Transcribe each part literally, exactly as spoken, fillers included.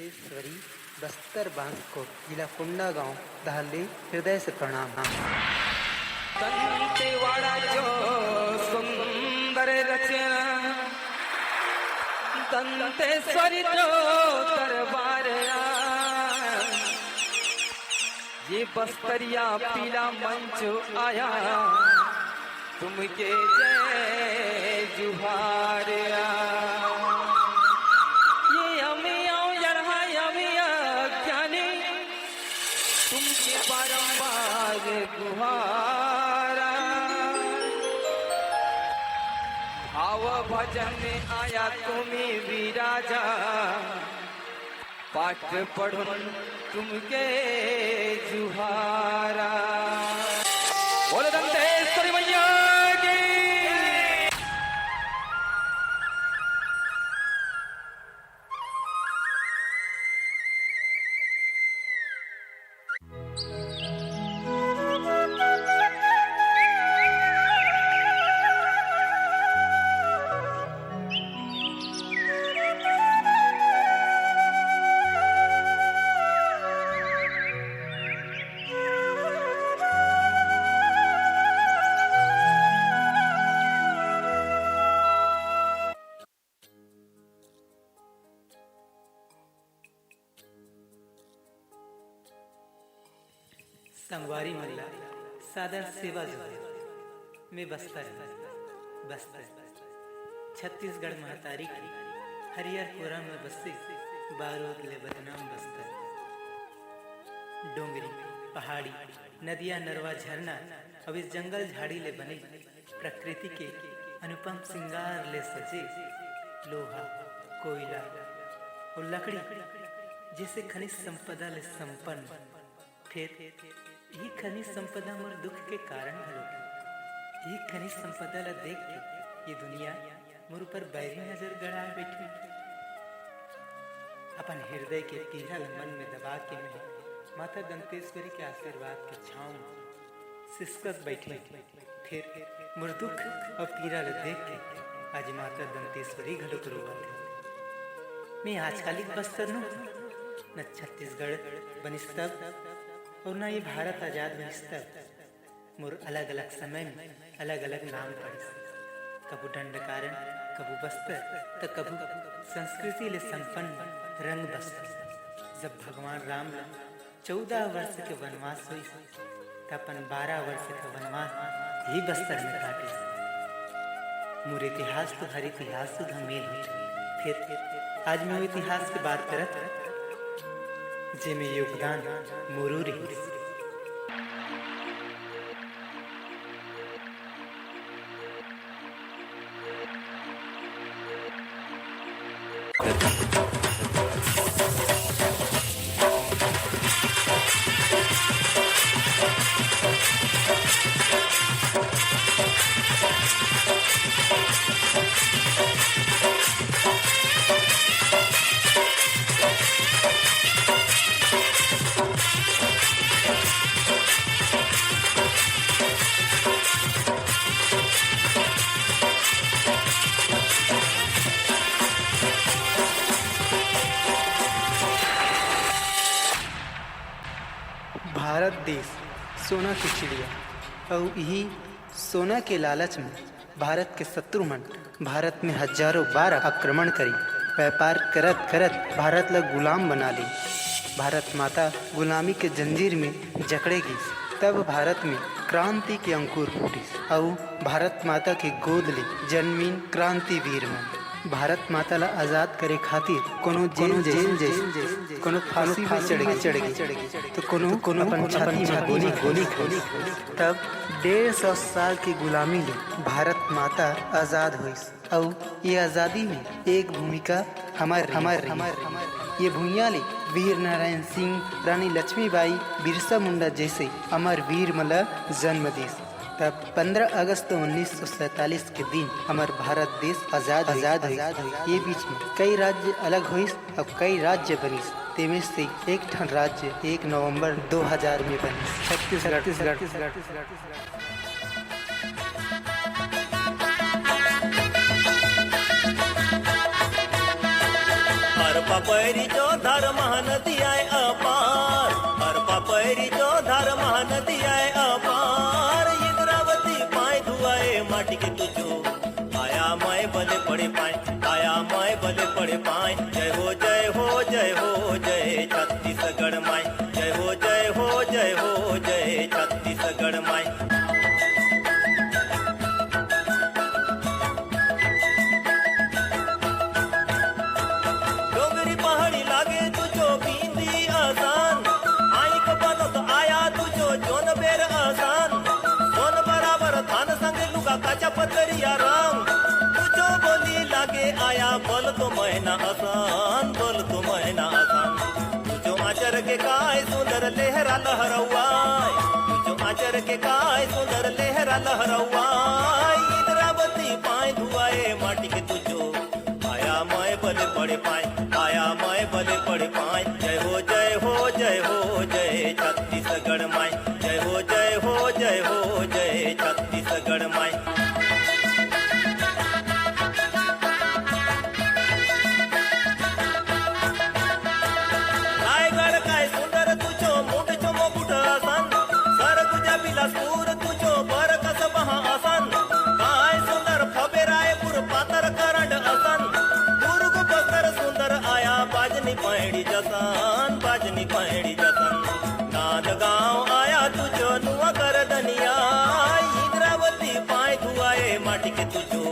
ईश्वरी बस्तर बांसकोट जिला कोंडागांव डहार ले हृदय से प्रणाम। दंतेवाड़ा जो सुंदर रचना, दंतेश्वरी जो दरबार आय, ये बस्तरिया पीला मंच आया, तुमके जय जुहार आ। ये अमियाँ यरहा अमियाँ ज्ञानी, तुमके बारंबार गुहार आ। भाव भजन में आया तुम्ही विराजा, पाठ पढ़ून तुमके जुहार आ। बोलो दंतेश्वरी मैया की। संगवारी मन ला सादर सेवा जोहार। मैं बस्तर हूँ, बस्तर। छत्तीसगढ़ महतारी के हरियर कोरा में बसे बारूद ले बदनाम बस्तर। डोंगरी, पहाड़ी, नदिया, नरवा, झरना, अब इस जंगल झाड़ी ले बने प्रकृति के अनुपम सिंगार ले सजे लोहा, कोयला अउ लकड़ी जैसे खनिज संपदा ले संपन्न। फेर इही खनिज संपदा मोर दुख के कारण घलो हे। इही खनिज संपदा ला देख के ये दुनिया मोर ऊपर बैरी नजर गड़ाए बैठे। अपन हृदय के पीरा ल मन में दबा के मैं माता दंतेश्वरी के आशीर्वाद के छांव में सिसकत बैठे। फेर मोर दुख अउ पीरा ल देख के आज माता दंतेश्वरी घलोक रोवत हे। मैं आजकालिक बस्तर नोहूं, न छत्तीसगढ़ बनिस तब अउ न ये भारत आजाद होइस तब। मोर अलग-अलग समय में अलग-अलग नाम पड़िस। कभू दंडकारण्य, कभू बस्तर, त कभू संस्कृति ले संपन्न रंग बस्तर। जब भगवान राम ला चौदह वर्ष के वनवास होइस, त अपन बारह वर्ष के वनवास इही बस्तर में काटिस। मोर इतिहास तो हर इतिहास सुधा मेल होथे। फेर आज मैं वो इतिहास के बात करत हूँ, जेमे योगदान मोरो रहिस। भारत देश सोना के चिड़िया, अउ इही सोना के लालच में भारत के शत्रु मन भारत में हजारों बार आक्रमण करिन, व्यापार करत करत भारत ला गुलाम बना ले। भारत माता गुलामी के जंजीर में जकड़े गिस, तब भारत में क्रांति के अंकुर फूटिस, अउ भारत माता के गोद ले जनमिन क्रांतिवीर मन। भारत माता ला आजाद करे खातिर कोनो जेल, जेल, जेल, कोनो फांसी पे चढ़ गे, तो कोनो, कोनो अपन छाती में गोली, गोली खाइस। तब डेढ़ सौ साल के गुलामी ले भारत माता आजाद होइस, अउ ये आजादी में एक भूमिका हमर, हमर रहिस। ये भुइयां ले वीर नारायण सिंह, रानी लक्ष्मीबाई, बिरसा मुंडा जैसे अमर वीर मन ला जन्म दिस। तब पन्द्रह अगस्त उन्नीस सौ सैंतालीस के दिन हमर भारत देश आजाद, आजाद होइस। ये बीच में कई राज्य अलग होइस, अब कई राज्य बनिस, तेमे से एक ठन राज्य एक नवंबर दो हजार में बनिस, छत्तीसगढ़, छत्तीसगढ़। अरबा पैरी जो धार महानदी आय अपार, अरपा पैरी जो धार महानदी आय अपार, इंद्रावती पाय धुआए माटी के तुझो। आया माय बले पड़े पाय, आया माय बले पड़े पाय। जय हो, जय हो, जय हो, जय छत्तीसगढ़ माय। जय हो, जय हो, जय हो, जय छत्तीसगढ़ माय। डोंगरी पहाड़ी लागे तुझो बींदी असान, आइक बनत आया तुझो जोन बेर असान। सोन बराबर थान संगे लुगा काचा पतरिया रंग। तुझो बोली लागे आया बोल तो मैना असान, बोल तो मैना असान। तुझो आचर के काय सुंदर लहरा लहरवाय, तुझो आचर के काय सुंदर लहरा लहरवाय। इंद्रावती पाय धुआए माटी के तुझो। आया माय बले पड़े पाय, आया माय बले पड़े पाय। जय हो, जय हो, जय हो, जय छत्तीसगढ़ माय। जय हो, जय हो, जय हो, जय छत्तीसगढ़ माय। रायगढ़ काय सुंदर तुझो मुंड चो मुकुट असन, सरगुजा बिलासपुर तुझो बरकस बहा असन। काय सुंदर फबे रायपुर पातर करंड असन, दुर्ग बस्तर सुंदर आया बाजनी पैड़ी जसन, बाजनी पैड़ी जसन। नांदगांव आया तुझो नुआ कर दनिया, इंद्रावती पाय धुआए माटी के तुझो।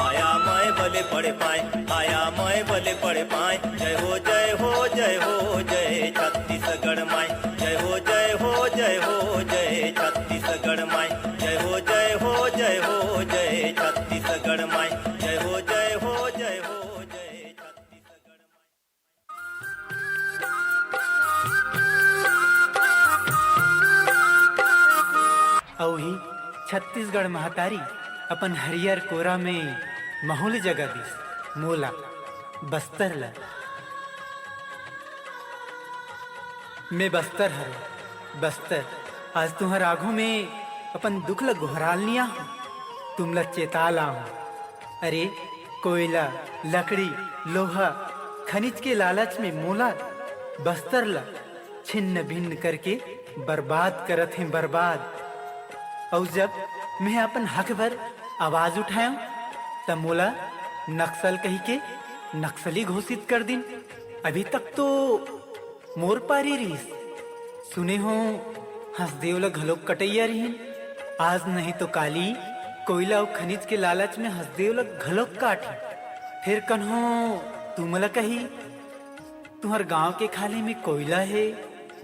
आया माय बले पड़े पाय, आया माय बले पड़े पाय। जय हो, जय हो, जय हो, जय छत्तीसगढ़ माय। जय हो, जय हो, जय हो, जय छत्तीसगढ़ माय। जय हो, जय हो, जय हो, जय छत्तीसगढ़ माय। जय हो, जय हो, जय हो, जय छत्तीसगढ़ माय। अउ ही छत्तीसगढ़ महतारी अपन हरियर कोरा में महूल जगा दिस, मोला बस्तर ला। मैं बस्तर हरो, बस्तर। आज तुम्हर आघू में अपन दुख ल गोहराल निया हूँ, तुमला चेता ला हूँ। अरे, कोयला, लकड़ी, लोहा, खनिज के लालच में मोला बस्तर ला छिन्न भिन्न करके बर्बाद करत हें, बर्बाद। अउ जब मैं अपन हक बर आवाज उठायंव, त मोला नक्सल कहिके नक्सली घोषित कर दिन। अभी तक तो मोर पारी रिहिस। सुने हो, हसदेव ल घलोक कटइया रिहिन। आज नहीं तो काली कोयला अउ खनिज के लालच में हसदेव ल घलोक काटही। फेर कन्हो तुमला कही, तुंहर गांव के खाल्हे में कोयला हे,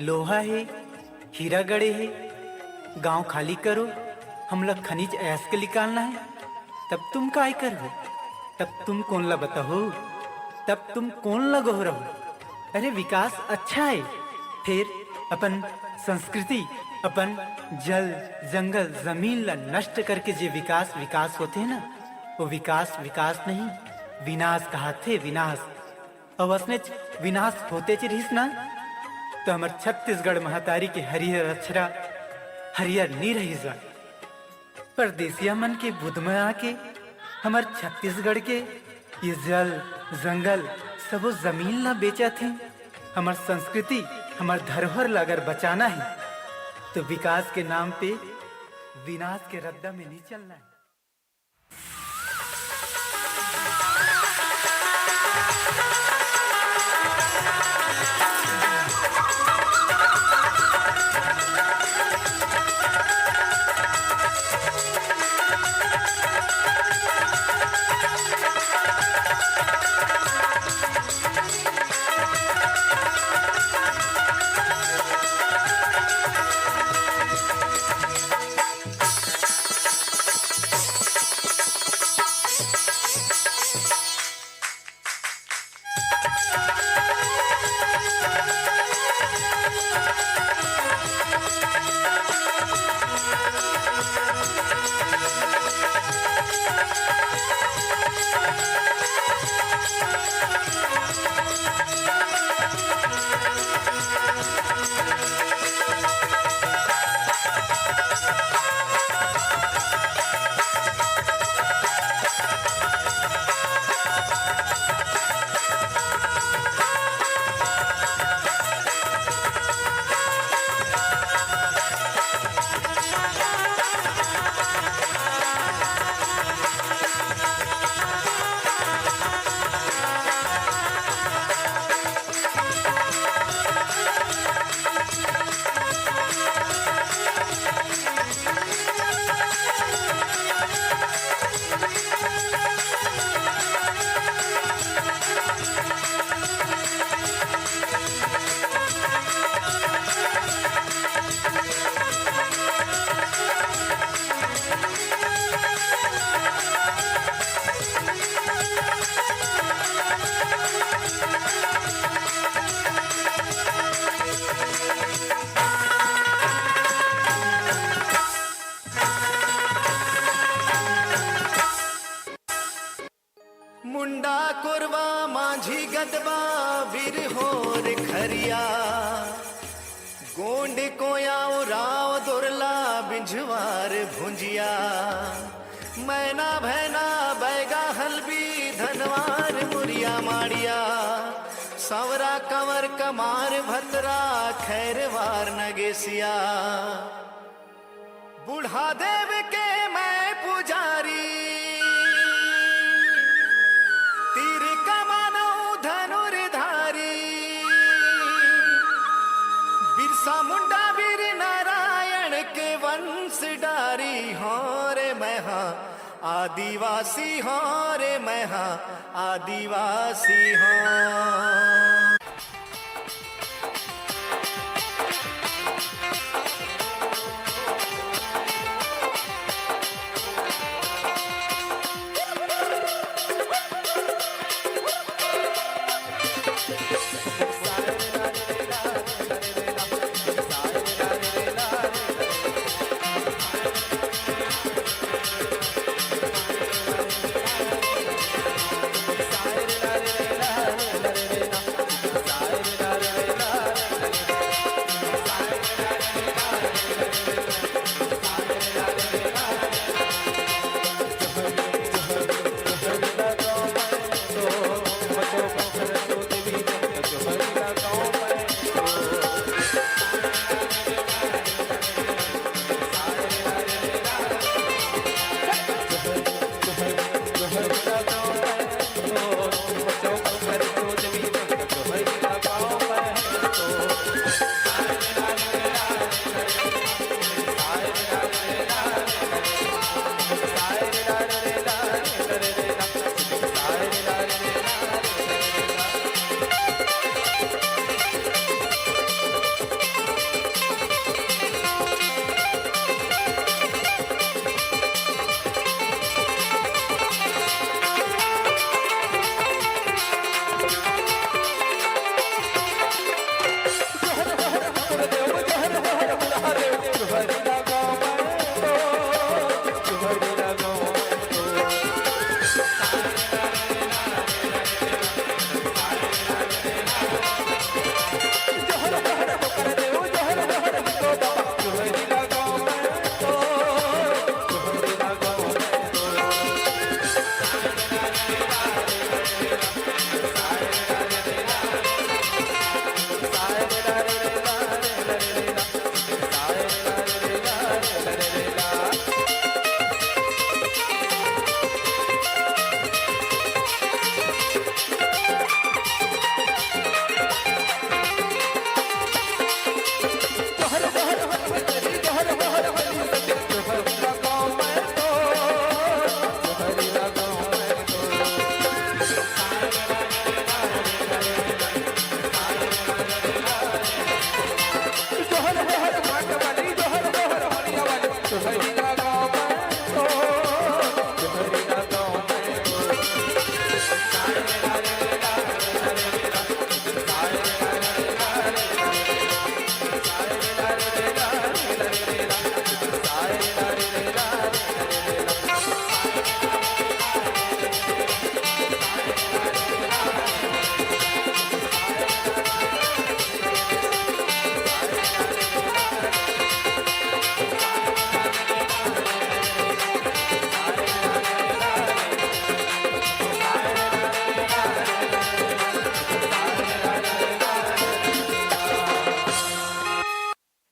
लोहा हे, हीरा गड़े हे, गांव खाली करो, हमला खनिज अयस्क निकालना हे। तब तुम काय करहू? तब तुम कोन ला बताहू? तब तुम कोन ला गोहराहू? अरे, विकास अच्छा हे, फेर अपन संस्कृति, अपन जल, जंगल, जमीन ला नष्ट करके जे विकास, विकास होथे ना, वो विकास, विकास नहीं, विनाश कहाथे, विनाश। अउ असनेच विनाश होतेच रिहिस ना, तो हमर छत्तीसगढ़ महतारी के हरियर अक्षरा हरियर नी रहिस जाय। परदेसिया मन के बुध म आके हमर छत्तीसगढ़ के ये जल, जंगल, सबो जमीन ला बेचत हे। हमर संस्कृति, हमर धरोहर ला अगर बचाना हे, तो विकास के नाम पे विनाश के रद्दा में नी चलना हे। गोंड कोया उराव दुरला बिंझवार भुंजिया, मैना भैना बैगा हलबी धनवार मुरिया माड़िया, सांवरा कंवर कमार भतरा खैरवार नगेसिया। बूढ़ा देव के मैं पुजारी, तीर कमान धनुर्धारी, बिरसा मुंडा वीर नारायण के वंश डारी हों रे मैं हाँ आदिवासी हों रे मैं हाँ आदिवासी हों।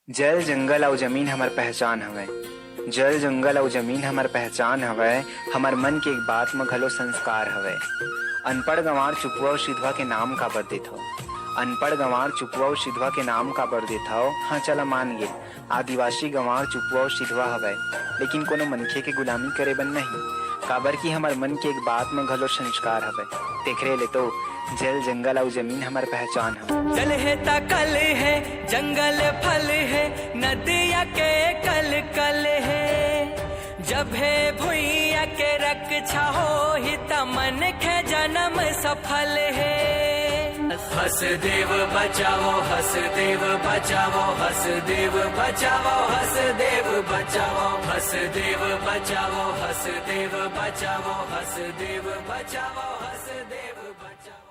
जल, जंगल अउ जमीन हमर पहचान हवय। जल, जंगल अउ जमीन हमर पहचान हवय। हमर मन के एक बात म घलो संस्कार हवय। अनपढ़ गंवार चुपुआ अउ सिधवा के नाम काबर देथव? अनपढ़ गंवार चुपुआ अउ सिधवा के नाम काबर देथव? हाँ, चला मान गेन, आदिवासी गंवार चुपुआ अउ सिधवा हवय, लेकिन कोनो मनखे के गुलामी करे बर नहीं, काबर कि हमर मन के एक बात म घलो संस्कार हवय। तेखरे ले तो जल, जंगल अउ जमीन हमर पहचान हवय। जल हे त कल हे, जंगल फल हे, नदिया के कल कल हे। जब हे भुइया के रक्षा होही, त मनखे जन्म सफल हे। हसदेव बचाओ, हसदेव बचाओ, हसदेव बचाओ, हसदेव बचाओ, हसदेव बचाओ, हसदेव बचाओ, हसदेव बचाओ, हसदेव बचाओ।